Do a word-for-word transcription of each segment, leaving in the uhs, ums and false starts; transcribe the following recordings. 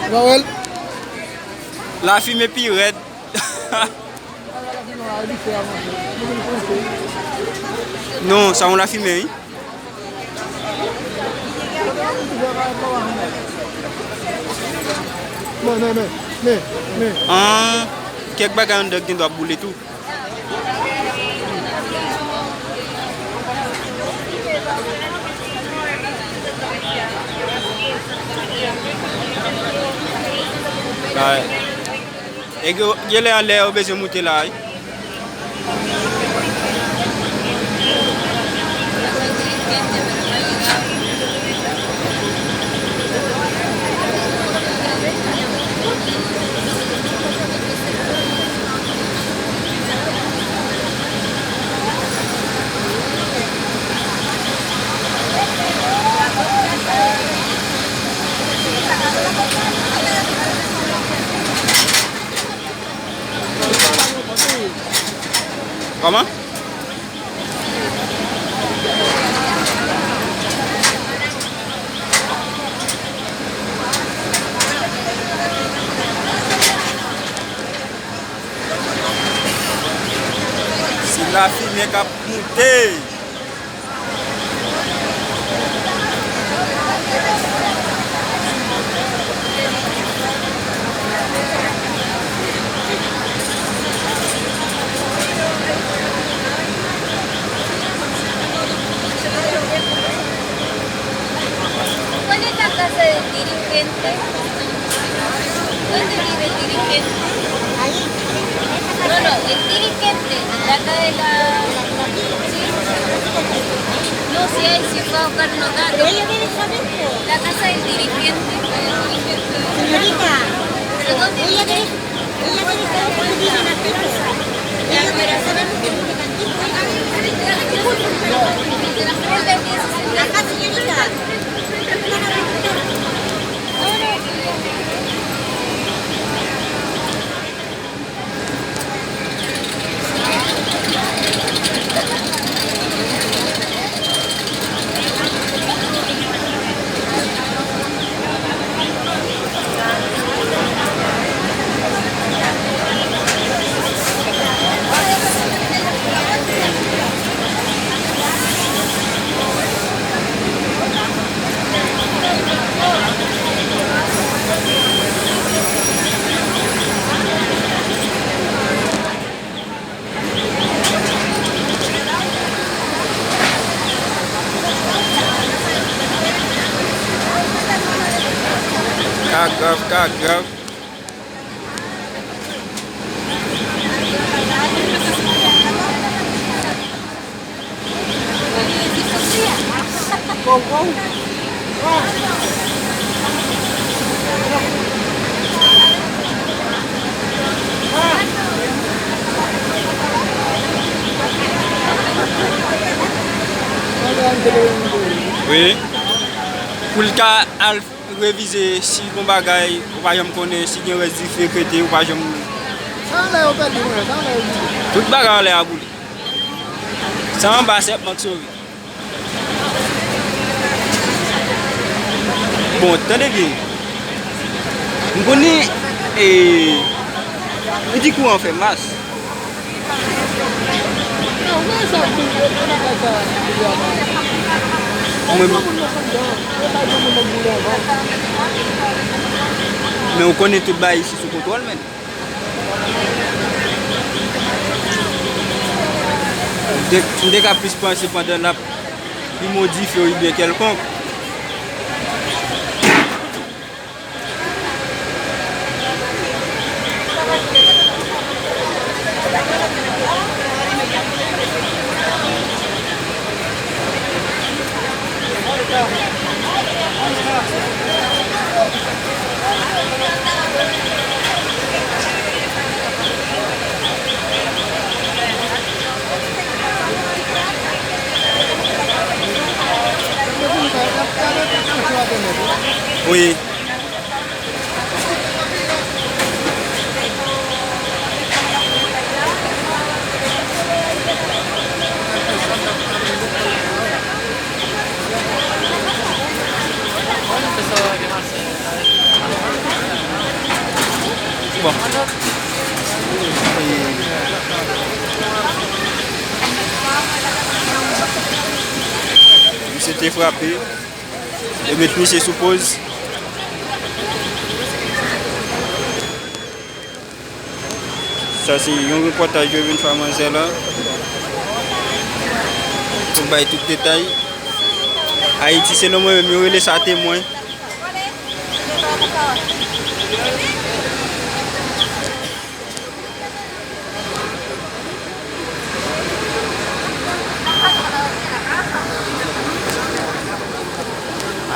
Ou pa wè l? Lafimen pi rèd. Non, sa yon lafimen, wi. Men, men, men, men, men. An, kèk bagay anndan gen dwa boule tou. Ay. E gen, gen lè anlè yo bezwen moute la, wi. Kòman? Se lafimen k ap moute. ¿Cuál es la casa del dirigente? ¿Dónde vive el dirigente? Ahí. No, no, el dirigente, la casa de la... No, si ahí se fue a buscar los datos. Ella debe saber, po. La casa del dirigente. Señorita, ¿pero dónde vive? Ella debe saber porque vive en la casa. Ella debe saber porque vive en la casa. Acá, señorita. Ka grav, ka grav. Wi. Pou l ka al revize si gon bagay, ou pa janm konnen si gen rès dife k rete, ou pa janm... Sa anlè yo pèdi, mwen, sa anlè yo pèdi. Tout bagay anlè a boule. Sa anba sèp mank sove. Bon, tande byen. M konnen, e, yo di kouran fè mas. Mwen, men ou konnen tout bagay isi sou kontwòl, men. M te, m te ka plis panse pandan n ap limen dife oubyen kèlkonk. Te frape. Yo met misye sou poz. Sa se yon repòtaj yo vin fè manzè la. Pou bay tout detay. Ayiti, se nan mwen menm, yo rele sa temwen.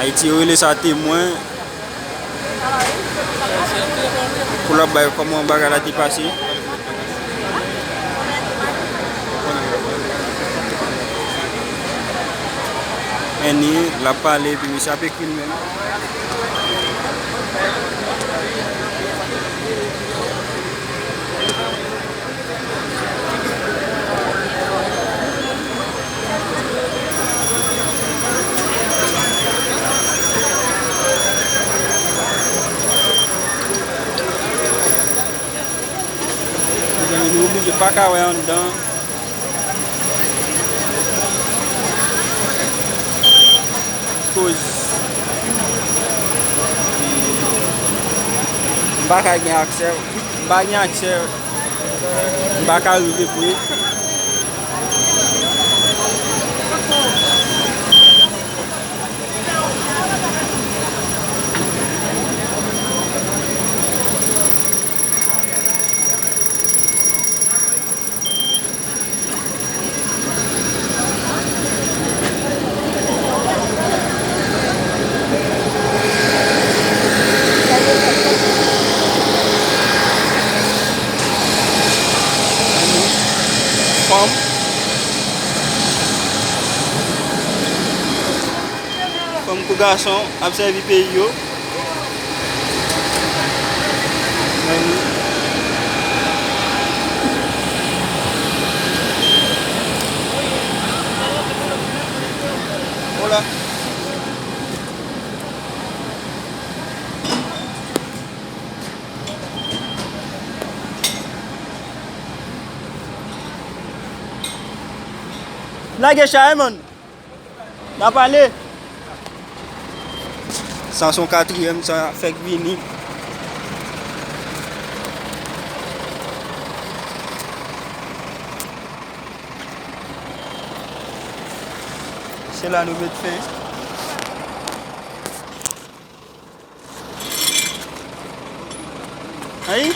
Ayiti, yo rele sa temwen. Pou l ap bay kòman bagay la te pase. Annie, l ap pale, epi misye ap ekri l menm. Mezanmi, nou oblije pa ka wè anndan. Koz m pa ka gen aksè, m pa gen aksè, m pa ka rive pre. Fanm. Fanm kou gason ap sèvi peyi yo. Hola. Lage chay, man. N ap ale. Sa se yon katriyèm, sa fèk vini. Se la nou met fen. Ayi.